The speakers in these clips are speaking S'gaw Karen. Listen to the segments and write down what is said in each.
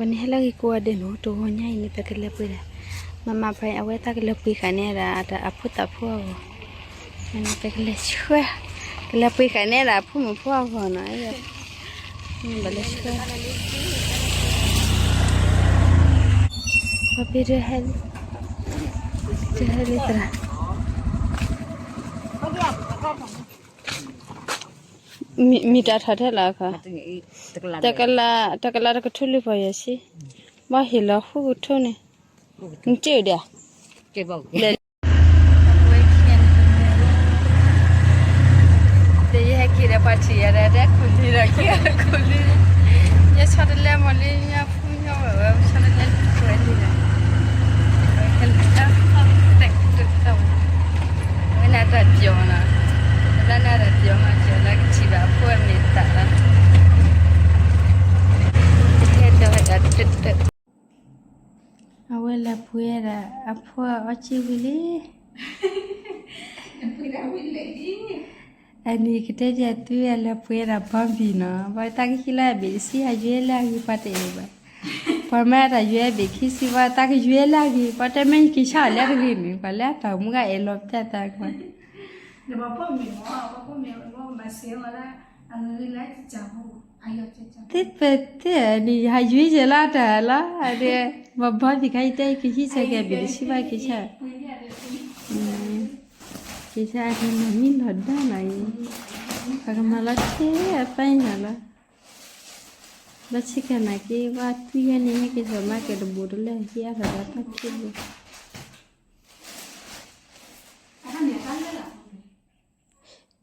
ပန့ၣ်ဟဲလၢဂ့ၤကိးဂၤဒဲးနီၤ တဂီၤညါအံၤန့ၣ် ပကလဲၤပှ့ၤဒၣ် မၤမၤဖဲအဝဲသးကလဲၤပှ့ၤဃာ်န့ၢ်ဒၣ်အဖိသၣ်ဖိအဂီၢ်, ပကလဲၤဆှၢ ကလဲၤပှ့ၤဃာ်န့ၢ်ဒၣ်အဖိမုၣ်ဖိအဂီၢ်နီၤ, ဘၣ်လဲၤဆှၢ ပှၤဖဲတဟဲ တဟဲလံသရၣ် မ့ၢ်တၢ်ထီၣ်ထဲလီၤအခါ, တကလး တကလးတကထိလၢပှၤယဲၢ်ဆံ, ဘၣ်ဟ့ၣ်လီၤဃုကထိန့ၣ်, နစ့ၢ်ဒၣ်, ယဟဲက့ၤဒီးပှၤထံၣ်ယၤဒီး တဲခိၣ်လံဒီးက့ၤခိၣ်လံ, ယဆီတလဲမ့ၢ်လံ ညါဖူညါဝဲဝဲ ဆီတလဲလံဝဲလံဒီး ဝဲန့ၣ်တၢ်ပျီၤနီၤ, လၢန့ၣ်တၢ်ပျီၤမး ကၠီလၢကထံၣ်ဘၣ်အဖိအမဲာ်သၣ်လီၤ, ကတဲဒီးဝဲဒၣ်တၢ်တၢ် အဝဲလဲၤပှ့ၤဒၣ်အဖိအီၣ်က့ၢ်ဝံၤလံ, အန့ၣ်ကတဲဒ်အသုဝဲလဲၤပှ့ၤဒၣ်ဘီဘံၣ်နီၤ, ပှၤတၢ်ကဟံးလၢအဘ့ၣ်တဆံ ဟးယွဲလၢအဂ့ၤ ပှၤတအဲၣ်ဘၣ်, ပှၤမၤတၢ်ယွဲအဘ့ၣ်ခံဆံ ပှၤတၢ်ကယွဲလၢအဂ့ၤ ပှၤတဲမ့ၢ်က့ၤဆါအီၤလၢတဂ့ၤန့ၣ် ပှၤလၢအတၢ်အိၣ်မူကအဲၣ်လီၤပတၢ်သးကွၢ် သ့ပသ့ၣ်န့ၣ် ယဟးယွဲယဲလၢတၢ်လီၤ, အဒဲ ပှၤဘီဘံၣ်ခါအံၤတဲ ကဟံးဆၢက့ၤအဘ့ၣ်တဆံဘၣ်က့ၤဆါ, က့ၤဆါအတၢ်လီၢ်မံလီၢ်ဒါနီၤအံၤ, ပှၤကမၤလီၤဆ့အပၢ်ညါလီၤ, လီၤဆ့ကနာ်က့ၤ ဘၣ်သွံၣ်ယဲၢ်န့ၣ် ဟဲက့ၤစီၤမၤကဲၤတဘိးတလၢဟံၣ်အါထီၣ်ဒီးတၢ်ခံ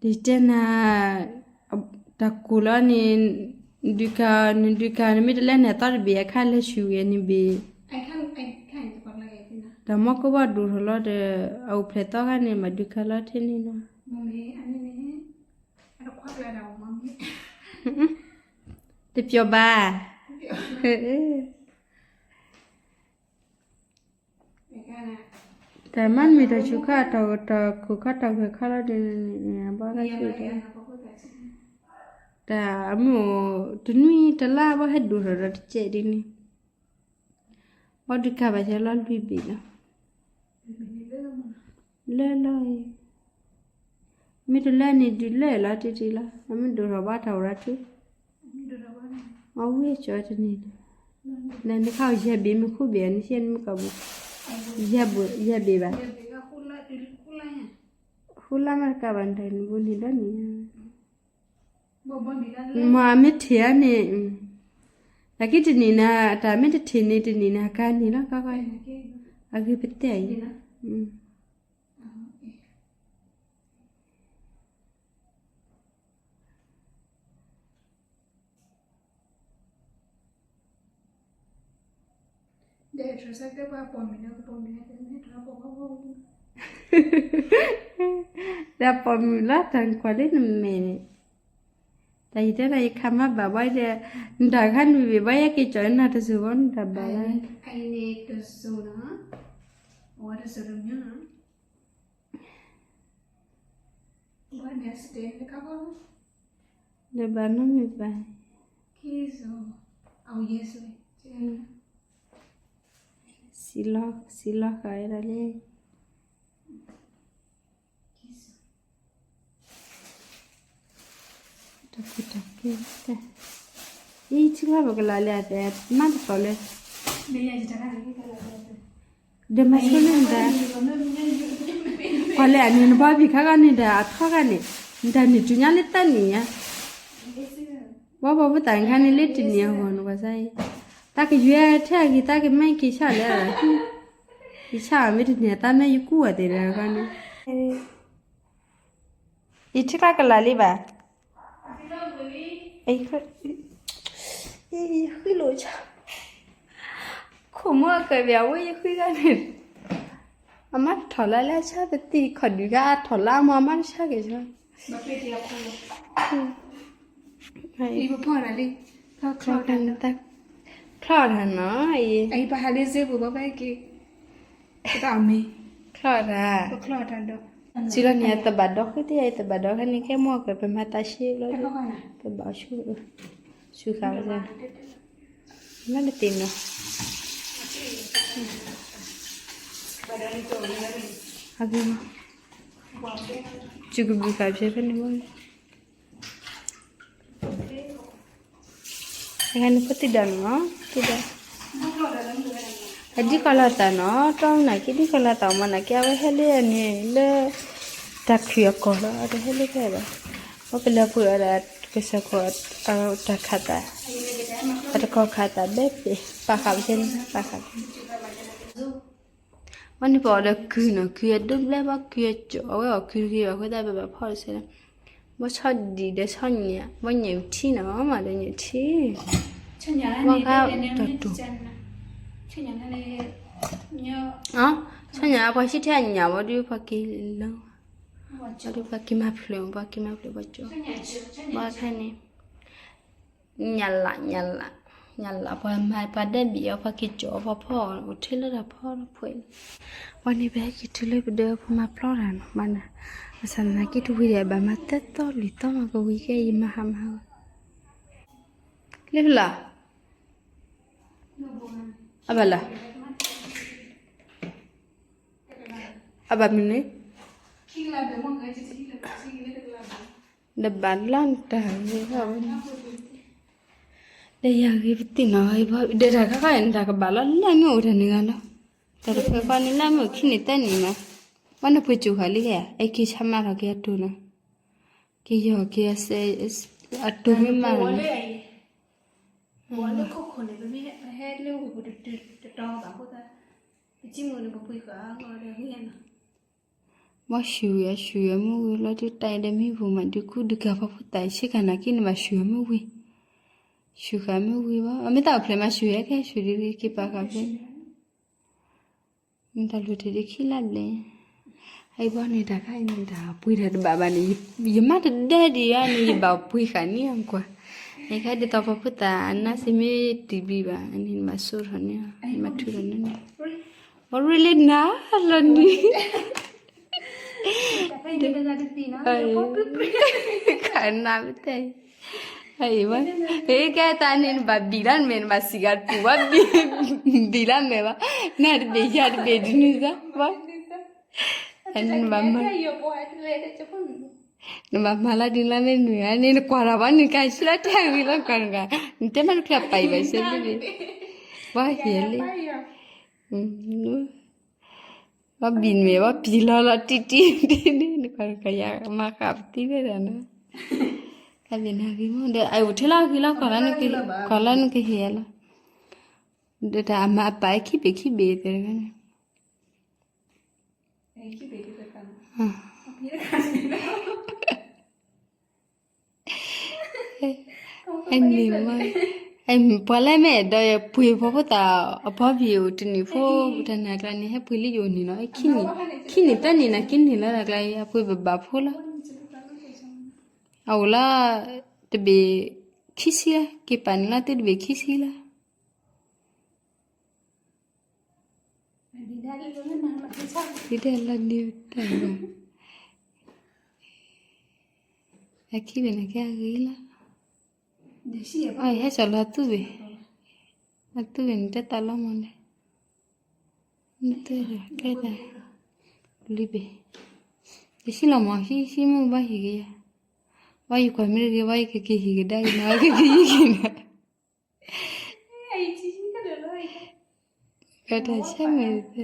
ဘိး ဒ်တဲနၤ, တၢ်ကိၢ်လီၤန့ၣ်, ဒုးကၤ, နဒုးကၤ နမ့ၢ်တလဲၣ်န့ၣ်သီတဘ့ၣ်အခါလဲၤဆူၣ်ဂ့ၤန့ၣ်ဘ့ၣ်, တၢ်မီၢ်ကိၢ်ဘၣ်ဒိၣ်ထီၣ်လီၤဒီး အအိၣ်ဖျဲၣ်သီခါန့ၣ် မၤဒုးကၤလီၤထဲန့ၣ်နီၤ, တပျီၤဘၣ် တၢ်မ့ၢ်တမ့ၢ်တၢ်ဆူၣ်ခါ တၢ်ခိၣ်ခါတၢ်ဂဲၤခါလီၤဒီး ဘၣ်ဂၤဆူၣ်တၢ်, တၢ်အမ့ၢ်အိၣ်တနွံတလါ ဘၣ်ဟဲဒိၣ်ထီၣ်ဒီးတကဲးဒ်န့ၣ်, ဘၣ်ဒုးကၤဘၣ်ဆဲလီၤလွံၢ်ဘ့ၣ်လီၤ, လၢလီၤအံၤ, မ့ၢ်တလၢန့ၣ် ဒုးလၢလီၤတံၢ်တံၢ်လီၤ အမ့ၢ်ဒိၣ်ထီၣ်ဘၣ်တၢ်အိၣ်ရၤထူ အဝဲကၠီတန့ၢ်လီၤ, နခါအီၤယဲၢ်ဘ့ၣ်မ့ၢ်ဃုဘ့ၣ် နဆဲနမ့ၢ်ကီၢ်ပူၤ, ယဲၢ်ဘ့ၣ်ဘၣ်, ဃုလါမ့ၢ်တကးဘၣ်နတၢ်နဘိန့ၣ်ဒီးန့ၣ်, မ့ၢ်အမ့ၢ်ထံၣ်ဧါန့ၣ်, အက့ၢ်တနံၤနၤ တၢ်မ့ၢ်တထံၣ်န့ၣ် တနံၤနၤကါန့ၣ်လီၤ ကီကီ, အဂ့ၤပတဲအံၤ တၢ်ပိာ်မုၣ်လီၤ တၢ်ကွၢ်လၢနမဲာ်န့ၣ်, တၢ်ယတဲဒၣ်ယခးမၤဘၣ်ဘၣ်ဒီး, နတၢ်ခါနုာ်ဘ့ၣ်ဘၣ် ယဲက့ၤကၠီၤနၤတစိၤဘၣ် နတၢ်ဘၣ်ဘၣ်, ဒီးဘၣ်နီတမံၤဘၣ်, စံးလီၤဃာ်ဝဲဒၣ်လၢ တၢ်ကီတၢ်ခဲ, အံၤထံၣ်လီၤပကလၤလၢအသး မၤတသီလၢ ဒီးမၤဆိလၢနတၢ်, ကွၢ်လၢအန့ၣ် နဘီဘံၣ်ခါဂီၢ်န့ၣ်ဒီး အထီဂီၢ်န့ၣ် နတၢ်န့ၣ်တုၤညါလၢသၢနံၣ်ညါ, ဘီဘီဖိသၣ်ခါန့ၣ်လၢတနံၣ်အဂီၢ်န့ၣ် ကွၢ်စၢ်အံၤ, တၢ်ကယွဲထဲအဂ့ၤ တၢ်ကမ့ၢ်က့ၤဆၣ်လၢ က့ၤဆၣ်မ့ၢ်တန့ၢ် တၢ်မ့ၢ်ယကူၣ်အီၤသ့ၣ်ဒီးခါန့ၣ်, ယထံၣ်ကျါကလၤလံဘၣ်, ယဃံလိာ်, ခိၣ်မီၢ်ကဲဘၣ်ဝဲယဃံဂၤန့ၣ်, အမါတထီၣ်လၢလၢဆၣ်ပသံခီၣ်ဒုးဂၤအထီၣ်လၢအမါအမါတဆၣ်က့ၤဆၣ်, ချီၣ်တၢ်နီၤ, ချီၣ်တၢ်, စုလီၤန့ၣ် သဘၣ်ဒီဃုတယၤ သဘၣ်ဒီခါန့ၣ် ကဲမီၢ်ကဲ ပမၤသးရှ့ဘျီဒီး သဘၣ်ဆူ, ဆူဃာ်ဝဲ, မ့ၢ်တသ့နီၤ, စူၤကဘုးဃာ်ဖဲဖဲန့ၣ်ဘၣ်, တဂၤန့ၣ်ဖိသံဒီးနီၤ, သံဒီး, အဒံကီၢ်လီၤသးနီၤ, တီမနၤက့ဒံကီၢ်လီၤသးမနၤက့ အဝဲဟဲလၢအန့ၣ်လၢ တၢ်ခုၣ်အကီၢ်လီၤ, အတဟဲလၢဖဲဘၣ်, ပှၤပလၢၤပှဲၤအီၤဒီး ကစၢၢ်ခိၣ်အတၢ်ခးသး, အတကီၢ်ခးသးဘဲပ့ၤ ပာ်ဃာ်ပသ့န့ၣ် ပာ်ဃာ် ဝဲန့ၣ်ပအီၤဒီးကုၢ်နီၤ, ကုၢ်အဒိဘျဲၣ်ဘၣ် ကုၢ်အကၠီၤ အဝဲအီၤကုၢ်တဂ့ၤဘၣ် အဃိသတးဘၣ်ဘၣ်ဖီၣ်တစဲးလီၤ, ဘီဆီဒံးဒီးဆီညၣ် ဘီညၣ်ထံနီၤ မၤဒီးညၣ်ထံ, ဘီဃါတၢ်တူၢ်, ဆီညၣ်ပှၤဟံးထဲအညၣ်ဝဲဒုးပှၤက့ၤလၢ, ဝဲဒုးပှၤက့ၤမၤဖျိး ပှၤက့ၤမၤဖျိးပှၤကၠီၤ, ဘီခါန့ၣ် ညၣ်လး ညၣ်လး, ညၣ်လး ပှၤမၤပှၤဒဲးဘ့ၣ်အီၤ ပှၤက့ၤကၠီၤအီၤ ပှၤဖီၣ်အီၤ အိၣ်ထဲလၢတၢ်ဖီတဖှဲးလီၤ, ပှၤန့ၣ်ပဟဲက့ၤတုၤလၢပဒၢး ပမၤဖျီတၢ်နီၤ မၤနၤ, ဘၣ်ဆၣ်သနာ်က့တဝံၤဒီး ဘၣ်မၤသၢသီလွံၢ်သီမးကဝံၤကဲ ယမၤဟးမၤဟး, လၢဖဲလၢ, အဘၣ်လၢ အဘၣ်မနုၤန့ၣ်, ဒီးဘၣ်လီၤတၢ်ဂ့ၤ, ဒီးယၤဂ့ၤပသ့ၣ်နီၤ, ဒီးတၢ်ခါခါအံၤန့ၣ် တၢ်ကဘၣ်လီၤလၢမ့ၢ်အိၣ်တၢ်န့ၣ်ဂၤလီၤ, တၢ်တဖၣ်ဃီန့ၣ် လၢမ့ၢ်အိၣ်ခံနံၣ်သၢနံၣ်မး, ပှၤနပှ့ၤကၠိၣ်ဃာ်လံကဲ, အဲက့ၤဆါမါထီၣ်က့ၤအတိၢ်နီၤ, က့ၤယီၤက့ၤအစဲး, အတိၢ်မ့ၢ်မးလီၤန့ၣ် ဘီဆူၣ်ဝဲဆူၣ်ဝဲမ့ၢ်ဝံၤလီၤ ဒုးတၢ်အံၤဒီးမ့ၢ်ပူၤမး ဒုးကူဒုးကၤဖီဖိသၣ်အံၤ ဆ့ကၤနာ်က့န့ၣ် ဘၣ်ဆူၣ်ဝဲမ့ၢ်ဝံၤ, ဆူၣ်ဃာ်မ့ၢ်ဝံၤဘၣ် အမ့ၢ်သးအိၣ်ဖျဲၣ်မၤဆူၣ်ဝဲကဲဆူၣ်ဒ်က့ၤပာ်ဃာ်ဖဲန့ၣ် နတၢ်လိၣ်တ့ၢ်ဒ်ခံလါဘျဲၣ်, အအံၤဘီန့ၣ် တၢ်ခါအံၤန့ၣ် တၢ်ပှ့ၤတၢ်တဘၣ်ဘၣ်န့ၣ် ယမါတဒၢဒံးဧါန့ၣ် ယဘၣ်ပှ့ၤဃာ်န့ၢ်အကွၢ်, နခါဒ်သိးပှၤဖိသၣ်အနါစ့မ့ၢ်တံၢ်ဘံၣ်ဘၣ်န့ၣ် နဘၣ်စိာ်ထီၣ်န့ၢ် နဘၣ်ထုးထီၣ်န့ၢ်, အရ့လၢနၤလီၤနံၤ ခနၣ်ပတဲ, အံၤဘၣ်, ဟ့ၣ်ကဲတၢ်န့ၣ် နဘၣ်ဘံၣ်လီၤနမဲာ် နဘၣ်စံးဂၤတပူၤဘၣ်, ဘံၣ်လီၤမဲာ်ဘၣ်, နၤတဘ့ၣ်ယၤတဘ့ၣ်ဒ်န့ၣ်စ့ၢ်ဘၣ်, နဘၣ်မၤ, နဘၣ်မၤလီၤဒ်န့ၣ်လီၤမ့ၢ်နုၤဧါန့ၣ် နကွၢ်တၢ်ဘၣ် နကဆံလီၤတဲာ်ဂ့ၤလီၤကွၢ်နဂၤ, နတဲမးနချၢပာ်အံၤဘၣ်စ့ၢ်လံ, ဘၣ်ယဲလံ ဘၣ်ဘံၣ်မဲာ်ဘၣ်ပံၤလီၤလီၤတံၢ်တံၢ်တံၢ်န့ၣ် နကွၢ်နကယၤမၤဃာ်ပသံဝဲဒၣ်နီၤ, ကဘံၣ်နၤဂ့ၤမ့ၢ်ဒီး အအိၣ်ထဲလီၤဂ့ၤလီၤ ကွၢ်လီၤနကဟ့ၣ်လီၤ, ဒီးတၢ်အမၤအပာ်ခံဘ့ၣ်ခံဘ့ၣ်တဲဝဲန့ၣ် အန့ၣ်မး, ပှၤလၢမ့ၢ်အဲၣ်ဒိးပှ့ၤဖီဖိသၣ်အဖီဘံၣ်အိၣ်တနံၣ်ဖိ, တနၤကျါန့ၣ် ဟဲပှ့ၤလံယအိၣ်န့ၣ်လီၤ, ခံနံၣ်သၢနံၣ်နာ်က့န့ၣ်လီၤ တၢ်ကျါအံၤ အပှ့ၤဘၣ်ဘၣ်ဖိလီၤ, အအိၣ်လၢ တဘ့ၣ်ခံဆံလီၤ, က့ၤပာ်န့ၣ်လီၤ သုတဘ့ၣ်ခံဆံလီၤ ဒ်ဒၣ်လၢန့ၣ်တၢ်ဘၣ်, အခံဘ့ၣ်န့ၣ်ကဲအဂ့ၤလီၤ, အဟဲစီၤလီၤသူဘ့ၣ်, အသူဘ့ၣ်န့ၣ် တၢ်တၢ်လီၤမီၤလဲၣ်, နတၢ်ဒီးကဲတၢ်, လွံၢ်ဘ့ၣ်, ယဟံးလီၤမီၤ ဟံးဟံးမုၢ်ဘၣ်ဟံးက့ၤယၤ, ဘၣ်ယကွၢ်မ့ၢ်တဂ့ၤ ဘၣ်ယကက့ၤဟံးကဒါက့ၤနီၤ ကက့ၤဟံးက့ၤနီၤ ကတၢၢ်ဆဲးမုာ်သၢ,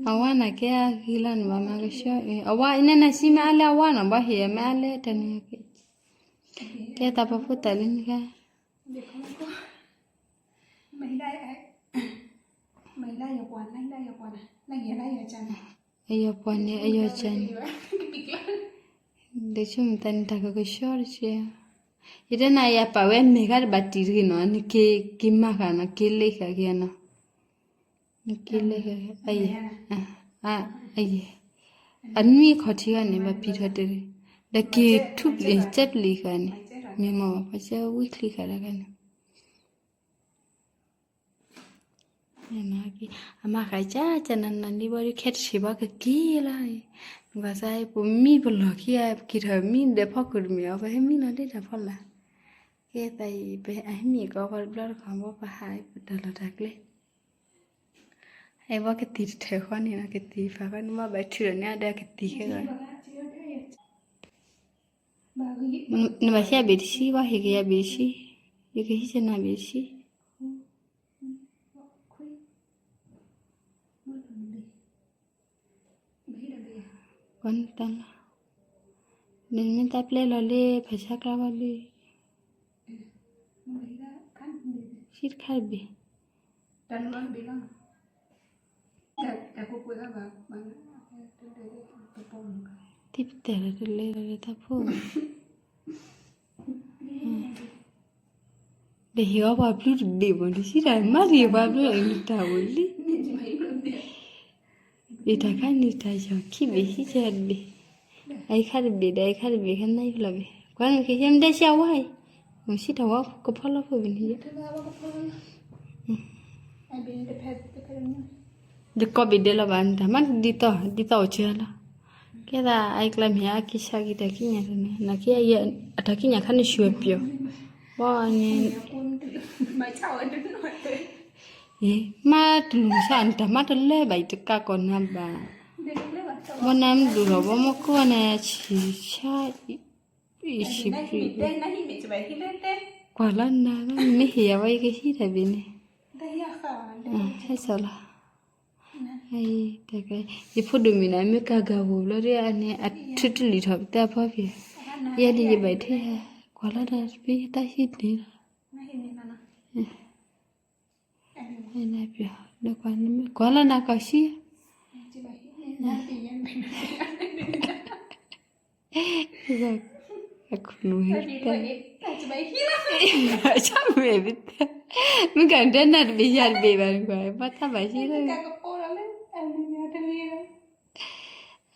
အဝါန့ၣ်ကဲအဂ့ၤလီၤန့ၣ် ဘၣ်မၤကဆှီ, အဝါအံၤန့ၣ် နစံးမ့ၢ်အါလၢအဝါနီၤ ဘၣ်ဟ့ၣ်အမ့ၢ်အါလၢတၢ်န့ၣ်, ကဲတၢ်ပှၤဖိသၣ်လၢနဂၤ အယီၤပှၤန့ၣ် အယီၤကၢန့ၣ်, ဒီးဆိကမိၣ်သးန့ၣ် တၢ်ကကဆှီတစဲး, ယတဲနၤ ယပာ်ဝဲအမဲာ်ခါတဘၣ်တံၢ်တဂ့ၤနီၤ နက့ၤက့ၤမၤဃာ်နီၤ က့ၤလ့ဃာ်က့ၤနီၤ, နက့ၤလ့ဃာ် အယဲၢ်, အယဲၢ်, အနွံအခီၣ်ထံးဂၤန့ၣ် ဘၣ်ပံာ်ထီၣ်တဂ့ၤ, ဒီးက့ၤထူပျံၤကၢပျံၤဃာ်န့ၣ်, မ့ၢ်မ့ၢ်ပှၤကၢဝံချံဃာ်တဂၤန့ၣ် အမၤဃာ်ကၢကၢ နနၤလံဘၣ်ဒီး ခဲတဆံးဘၣ်ကက့ၤလီၤ, နကွၢ်စၢ် ပမံပလီၢ်ခံဂၤ ပက့ၤထီၣ်မံဒီးဖီခိၣ်တမ့ၢ်အီၤ ပဟဲမံလီၤဒ်တၢ်ဖီလာ်, ကဲသးအံၤ ပဟဲမံကီးပှၤတဘျီတခီ ဘၣ်ပဟးပတၢ်လီၢ်တၢ်ကျဲ, အဘၣ်ကသံၣ်တထၢၣ်ဃီန့ၣ်လီၤ, ကသံၣ်တဖၣ်ဃီန့ၣ် ဘၣ်ဘၣ်ထုးဒီးန့ၢ်အဒၢးကသံၣ်ခဲဂီၤ, နဘၣ်ဟံးဘ့ၣ်တဆံ, ဘၣ်ဟ့ၣ်က့ၤယၤဘ့ၣ်တဆံ, ယကဟံးက့ၤနၤဘ့ၣ်တဆံ, ပှၤနတၢ်လီၤ, နမ့ၢ်တၢ်ပျဲလီၤလၢဖးဆါကျါဝဲလံ, ဟံးတခါတဘ့ၣ်, တံၢ်ပတဲာ်လီၤတလဲလီၤလၢတၢ်ဖိ, ဒီးဟ့ၣ်အီၤပှၤဘျုးတဘ့ၣ်မး, တဆံတၢ်မၤတယံၤပှၤဘျုးအံၤနတၢ်ဝဲလံ, အံၤတၢ်ခါန့ၣ်တၢ်ယီၤခံဘ့ၣ်ဟံးကဲတဘ့ၣ်, အအံၤခါတဘ့ၣ်ဒီးအအံၤခါတဘ့ၣ် ခါနၢ်ယဖျီၣ်ဘ့ၣ်, ကွၢ်နက့ၤယဲမ့ၢ်တဲဆှးဝါအံၤ, မ့ၢ်ဆံတၢ်ဝါကဖီလီၤဖိဘ့ၣ်န့ၣ်ယဲ ယကိးဘ့ၣ်ဒဲးလီၤဘၣ်, နတၢ်မၤဒ်သိး ဒ်သိးအိၣ်စၢၤလီၤ, ကဲသးအအံၤကျါမ့ၢ်အက့ၤဆါက့ၤတၢ်ကံးညာ်တနီၤ, နက့ၤအတၢ်ကံးညာ်ခါန့ၣ်ဆူၣ်ပျီၤ, ဘီန့ၣ် မါတလူၤဆါ နတၢ်မၤတလၢဘၣ် ယတကးကီၢ်နၤဘၣ်, ဘီနၤမ့ၢ်ဒိၣ်ထီၣ် ဘီမီၢ်ကိးန့ၣ် ဆံၣ်ဆါ, ယဆံၣ်ပျီၤ, ကွၢ်လီၤနၤလီၤ နမ့ၢ်ဟ့ၣ်ယၤဝဲ ယကဟံးတၢ်ဘ့ၣ်န့ၣ်, ဟဲစၢ်လီၤ, ယဖိဒိၣ်မုၣ်န့ၣ် မ့ၢ်ကၤဂၤဂိၢ်ဘျီဒီး အန့ၣ်အထုးတလံၣ်ထီၣ်ပတၢ်ဖီဖံး, ယဲဒ်ယဘၣ်ထဲ, ကွၢ်လီၤတၢ်တပ့ၤ ယတၢ်ဟံးန့ၣ်လီၤ. ကွၢ်လီၤနၤကီၢ်ဆံး, အခိၣ်နူာ်ဟဲတၢ်, ဆၣ်မဲာ်ပတၢ်, မ့ၢ်ကတဲနၤတဘ့ၣ်ယၤတဘ့ၣ်ဘၣ်နကွၢ်, ဘၣ်တၢ်ဘၣ်ဟံးလၢ အနၢ်ဘီမးနၢ်ဘီလၢ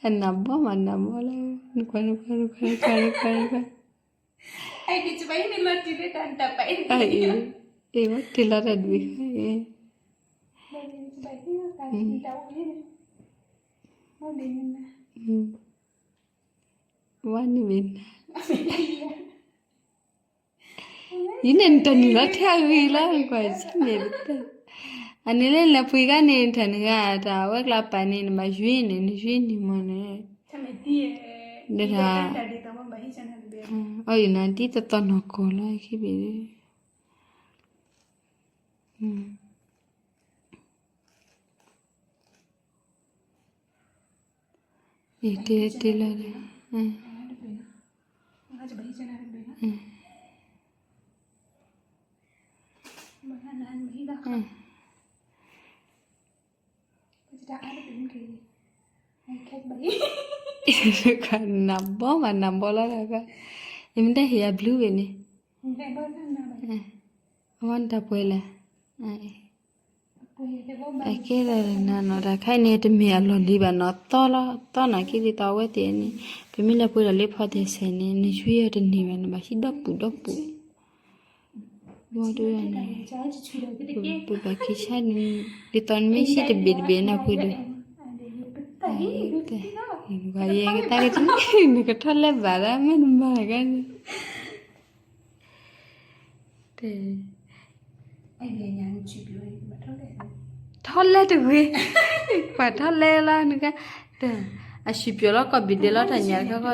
နကွၢ်နကွၢ်နကွၢ်နကွၢ်နကွၢ်နကွၢ်, အံၤ, အ့ၣ် ဝဲတ့လီၤတၢ်ဒုး, ဝဲန့ၣ်မ့ၢ်နၤ, ယန့ၣ်နတၢ်နုာ်လီၤထဲအဂ့ၤလီၤ နကွၢ်ဆၣ်မဲာ်ပတၢ်, အန့ၣ်လၢနလဲၤပှ့ၤဂၤန့ၣ် နတၢ်နဂၤတၢ်ဝဲကျါပာ်န့ၣ် နဘၣ်ယွံန့ၣ် နယွံန့ၣ်မ့ၢ်န့ၣ်, ဒ်တၢ်, အီၣ်ယနၤဒ်တသီၣ်နီၢ်ကီၢ်လီၤ ခံဘ့ၣ်ဒ် တ့လီၤဒီး, နၢ်ဘီမးနၢ်ဘီလီၤ, ယမ့ၢ်တဟ့ၣ်ယၤဘျုးဘ့ၣ်န့ၣ်, အဝဲနတၢ်ပှဲၤလဲၣ် အကဲလၢနၤနီၤ တၢ်ခါအံၤန့ၣ် တမ့ၢ်အလီၢ်လံၤဘၣ်နီၤ သီလီၤ သီနာ်က့ဒ်သိးအဝဲသ့ၣ်န့ၣ်, ပမ့ၢ်လဲၤပှ့ၤဒီးလၢဖီသ့ၣ်စဲးန့ၣ် နယွံအီၤတန့ၢ်ဘၣ် နဘၣ်ဟံးဒီပူၤဒီပူၤ, ဘၣ်ဒ်န့ၣ်, ပဘၣ်က့ၤဆါန့ၣ် ဒ်သိးနမ့ၢ်ဟံးတဘ့ၣ်တဘ့ၣ်နၢ်ပှ့ၤဒီး, ယကတၢ်ဂ့ၢ်တန့ၣ် နကထီၣ်လဲဘၣ်ဒၣ် မ့ၢ်နမၤဂၤန့ၣ် ထီၣ်လဲတဂ့ၤ, ပှၤထီၣ်လဲလီၤနက, အဆံၣ်ပျီၤလီၤ ကီၢ်ဘ့ၣ်ဒဲးလီၤ တၢ်ညါတခီခ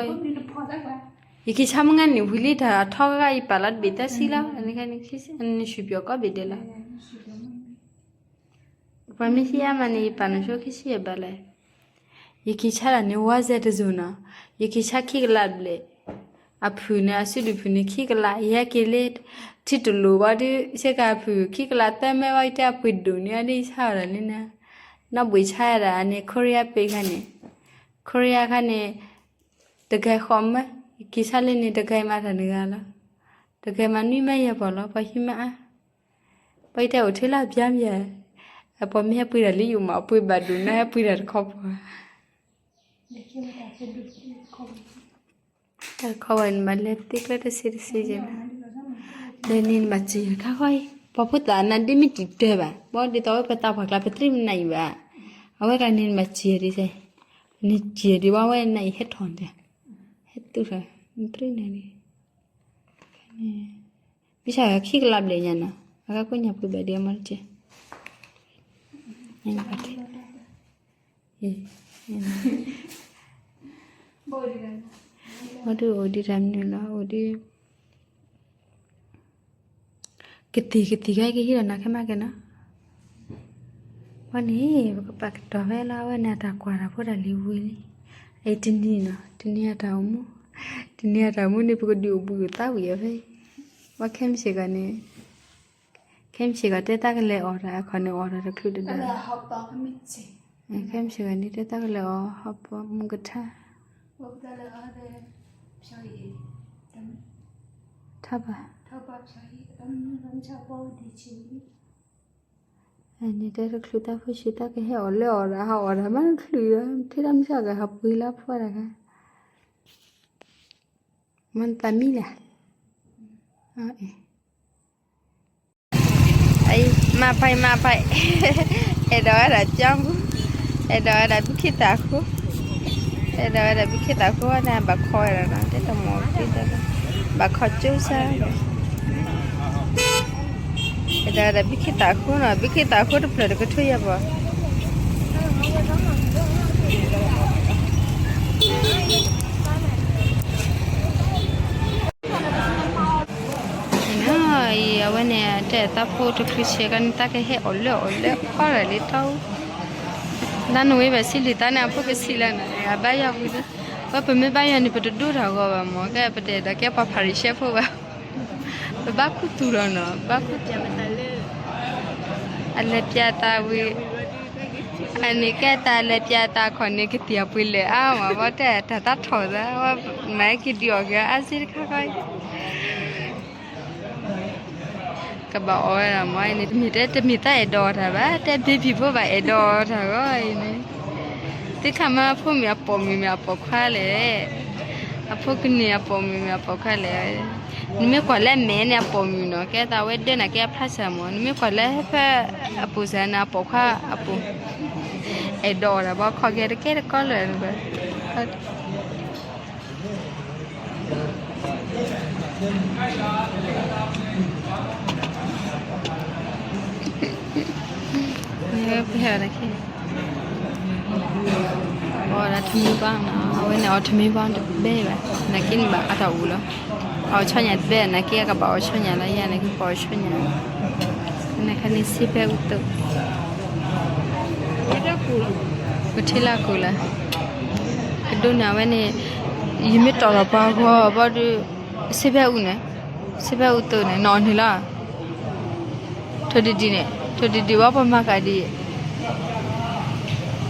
ီ, ယက့ၤဆါမုၢ်ဂၤန့ၣ် ဝံၤလံတၢ်အထီကဂၤ ယပာ်လီၤတဘ့ၣ်တၢ်ဆံလီၤ နဆံၣ်ပျီၤကီၢ်ဘ့ၣ်ဒဲးလီၤ. ပှၤမ့ၢ်ဟံးအါမးန့ၣ် ယပာ်နဆိခံဆံယဘၣ်လဲၣ်. ယက့ၤဆါတၢ်န့ၣ် ဝါစဲတစိၤနီၤ, ယက့ၤဆါခံကလးဘျဲၣ်, အဖုၣ်န့ၣ် အစုဒုၣ်ဖုၣ်န့ၣ် ခံကလး, ယဟဲက့ၤလၢ ထံတလိၤဘၣ်ဒီး စ့ၢ်ကီးအဖုၣ် ခံကလးသၢမဲဘၣ် ယတဲအပှ့ၤဒိၣ်န့ၢ်အီၤဒီး ယဆါအီၤဒၣ်လၢန့ၣ်, နီၢ်ဘှံးဆါဒၣ်န့ၣ် ခိရံယါပ့ၤခါန့ၣ်, ခိရံယါခါန့ၣ် တဂၤဃိးမဲ, ယက့ၤဆါလၢန့ၣ် တဂၤမးတၢ်တဂၤလီၤ, တဂၤမးနွံမဲယဲၢ်ပီၢ်လီၤ ပှၤဟံးမးအါ ပှၤတဲအိၣ်ထဲလၢအဘျါဘျါ, အပှၤမ့ၢ်ဟဲပှ့ၤတၢ်လၢယိာ်မး အပှ့ၤဘၣ်ဒိၣ်န့ၣ် ဟဲပှ့ၤတၢ်တခီပှၤ, တၢ်တခီပှၤန့ၣ် မၤလဲၤသ့ကျဲတဆ့တဆ့ယဲၢ်, ဒီးန့ၣ်နဘၣ်စံၣ်ယဲၢ်ခါဃီအံၤ ပှၤဖိသၣ်နါဒ့မ့ၢ်တံာ်တၢၢ်ဘၣ် ဘၣ်ဒ်သိးဝဲပသးပှၢ်ကျါပသရံၣ်မနၤအံၤဘၣ်, အဝဲကျါန့ၣ်နဘၣ်စံၣ်ယဲၢ်ဒ်စဲး, နစံၣ်ယဲၢ်ဒ်ဘၣ်ဝဲနၤအံၤဟဲထီၣ်ဒၣ်, ဟဲသူၣ်ထီၣ် နသရံၣ်နၤဒ် န့ၣ် မ့ၢ်ဆၣ်ခံကလးဘျဲၣ်ညါနီၤ, အကကိၣ်ညါပှ့ၤဘၣ်ဒံးအမီတက့ၢ်. အိၣ်ဒံးတၢ်မနုၤလီၤ, အိၣ်ဒံး ကသံၣ်ကသံၣ်ခဲကဟံးဒီးနၤခဲမးကဲနီၤ. ဝဲန့ၣ် ပကပာ်ကတီၤဖဲလီၤ, အဝဲန့ၣ်အတၢ်ကွၢ်တၢ်ဖိတၢ်လံၤဝံၤလံ. အံၤတနံၤနီၤ, တနံၤအတၢ်အိၣ်မူ, တနံၤအတၢ်အိၣ်မူန့ၣ် ပကဒုးအိၣ်ဘှံးအိၣ်သါဝံၤအီၤဖဲအံၤ. ဝဲခဲမုၢ်ဆ့ၣ်ဂီၤန့ၣ်, ခဲမုၢ်ဆ့ၣ်ဂီၤတဲသးကလဲၤအီၣ်တၢ်အခီၣ်န့ၣ် အီၣ်တၢ်တချုးတဒၣ်. ခဲမုၢ်ဆ့ၣ်ဂီၤန့ၣ် တဲသးကလဲၤအီၣ်ဟီၣ်ပီမူကထါ, ထါဘၣ်. န့ၣ်တဲတချုးသးဖိဆံး သးကဟဲအီၣ်လၢအီၣ်ဒီး ဟးအီၣ်တၢ်မးတချုးဒီး ထဲတၢ်မုၢ်ဆ့ၣ်ဂီၤဟးပှ့ၤလၢအဖိတဂၤ, မ့ၢ်သးမံလဲၣ်. မၤဖဲမၤဖဲ, အဲၣ်ဒိးဝဲဒၣ်ကၠီပူၤ, အဲၣ်ဒိးဝဲဒၣ်ဘုခ့သၣ်ခိၣ်, အဲၣ်ဒိးဝဲဒၣ်ဘုခ့သၣ်ခိၣ်န့ၣ် ဘၣ်ခီဝဲဒၣ်နီၤ, တဲတမီၤ, ဘၣ်ခီကၠိစၢ်, အဲၣ်ဒိးဝဲဒၣ်ဘုခ့သၣ်ခိၣ်နီၤ, ဘုခ့သၣ်ခိၣ်တဖျၢၣ်တကထိယဲၢ်ပီၤ. အံၤ အဝဲန့ၣ် တဲသးဖိတချုးဆဲးကန့ၣ် သးကဟဲအီၣ်လၢအီၣ်လၢအီၣ်လၢလံတၢ်အူ, သးနဝ့ဘၣ်ဆံးလံာ်သးန့ၣ် အဖိကဆံးလၢန့ၣ် အဘါယွၤဝံၤလံ, ဝဲပမ့ၢ်ဘါယွၤန့ၣ် ပတဒိတၢ်ဂီၤဘၣ်မၢ်, ကဲပတအဲၣ်ဒိးကဲပှၤဖၤရံၤၡဲဖိဘၣ်, ပဘၣ်ခူသူၣ်လီၤနီၤ, ဘၣ်ခူသူၣ်, အလဲၤပျးသးဝံၤ အန့ၣ်ကဲတၢ်လဲၤပျးသးခီၣ်န့ၣ် ကသံၣ်အပှ့ၤလၢာ်အါမး, ဘၣ်တဲတၢ်သးထီၣ်သး, မၤက့ၤဒုးအီၣ်က့ၤအါစ့တခါခီ, ကဘၣ်အီၣ်ဝဲဒၣ်မးအံၤန့ၣ်, တမ့ၢ်တဲတမ့ၢ်သးအဲၣ်ဒိးအီၣ်တၢ်ဘၣ်, တဲဘ့ဘံၣ်ဖိဘၣ်အဲၣ်ဒိးအီၣ်တၢ်ဂီၢ်အံၤန့ၣ်, သုခါမ့ၢ်အဖိမ့ၢ်အပိာ်မုၣ်မ့ၢ် အပိာ်ခွါလဲၣ်, အဖိကနံၣ်အပိာ်မုၣ်မ့ၢ်အပိာ်ခွါလဲၣ်, နမ့ၢ်ကွၢ်လၢအမဲာ်န့ၣ် အပိာ်မုၣ်နီၤ, ကဲသးဝဲဒၢနၤကဲအဖျါစၢ်မး, နမ့ၢ်ကွၢ်လၢဟဲဖဲအပိာ်စၢ်န့ၣ် အပိာ်ခွါအပိာ်, အဲၣ်ဒိးအီၣ်တၢ်ဘၣ်ခီက့ၤတကဲတကီလၢာ်, မ့ၢ်ဝဲပဟဲအီၤတက့ၢ်, အီၣ်ဒၣ်ထမ့ၢ်ဘၣ်နီၤ, အဝဲန့ၣ်အီၣ်ထမ့ၢ်ဘၣ်နီၤ, အဝဲန့ၣ်အီၣ်ဆီညၣ်တဘဲဘၣ်, နာ်က့န့ၣ်ဘၣ်အတၢ်အိၣ်လီၤ, အီၣ်ဆီညၣ်တဘဲ, နာ်က့အကဘၣ်အီၣ်ဆီညၣ်လီၤ, ယၤနာ်က့ပအီၣ်ဆီညၣ်, နာ်က့န့ၣ်စ့ဖဲအူသိး ပထံလၢ်ကူၣ်လၢ်, ကဒိးန့ၢ်အဝဲန့ၣ်, ယမ့ၢ်တီၢ်ထီၣ်ပှၤဂီၤဘၣ်ဒီး, စ့ဖဲအူန့ၣ်, စ့ဖဲအူသိးန့ၣ် နီၢ်အီၣ်န့ၣ်လီၤ, ထိၣ်ဒံၣ်ဒံၣ်န့ၣ်, ထိၣ်ဒံၣ်ဒံၣ်ဝဲပမၤကၤဒံး,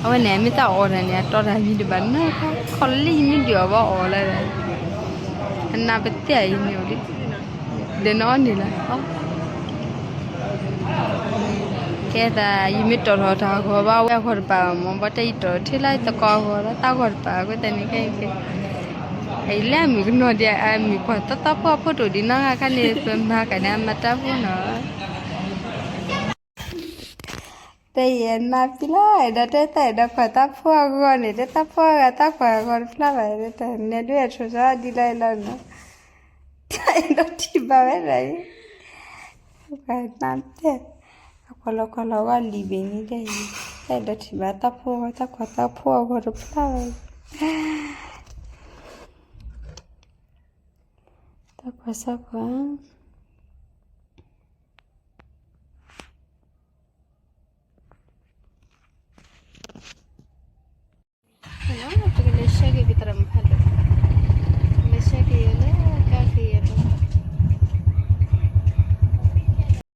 အဝဲန့ၣ် မ့ၢ်တၢ်အီၣ်တၢ်န့ၣ် အတီၢ်တၢ်မံၤဒံးဘၣ်နီၤ, ခီလၢယမ့ၢ်ဒုးအီၣ်ဘၣ်အီၣ်လၢ, အနၢ်ပသ့ၣ်အံၤန့ၣ်လံ, ဒီးနီၢ်အီၣ်န့ၣ်လီၤ. ကဲသး ယမ့ၢ်တီၢ်ထီၣ်တၢ်ဂီၤဘၣ်ဝဲအဂီၢ်တပၤမၢ်, ဘၣ်တဲယတီၢ်ထဲလၢယသကိးအဂီၢ်လီၤ, တၢ်ဂီၤတပၤအဃိသတးန့ၣ်, အံၤလၢအမုၣ်ကနီၤဒံး အမုၣ်ကွၢ်သီသီဖိအဖိတအိၣ်ဒံးနီတဂၤခါန့ၣ် ပမၤကၤန့ၣ် အမၤတၢ်ဖိနီၤ. တဲယဲၢ်နၤဖံလၢ အဲၣ်ဒိးတဲတၢ်အဲၣ်ဒိးကွၢ်သးဖိအဂီၢ်န့ၣ်, တဲသးဖိအဂၤ သးကွၢ်အဂီၢ်တဖျါဘၣ်, တဲတၢ်နဲဒုးအထိၣ်စီဒ်လဲၣ်လီၤနီၤ. တၢ်အဲၣ်ဒိးထံၣ်ဘၣ်ဝဲဒၣ်အံၤ, ကွၢ်နၤတဲ, အကွၢ်လီၤကွၢ်လီၤဂီၢ်လံာ်ဘ့ၣ်န့ၣ်, တၢ်အဲၣ်ဒိးထံၣ်ဘၣ်သးဖိအဂီၢ်, သးကွၢ်သးဖိအဂီၢ်တဖျါဘၣ်, သးကွၢ်သးကွၢ် ပကလဲၤဆှၢက့ၤပသရၣ်မုၣ်ဖးဒိၣ်, လဲၤဆှၢက့ၤလၢ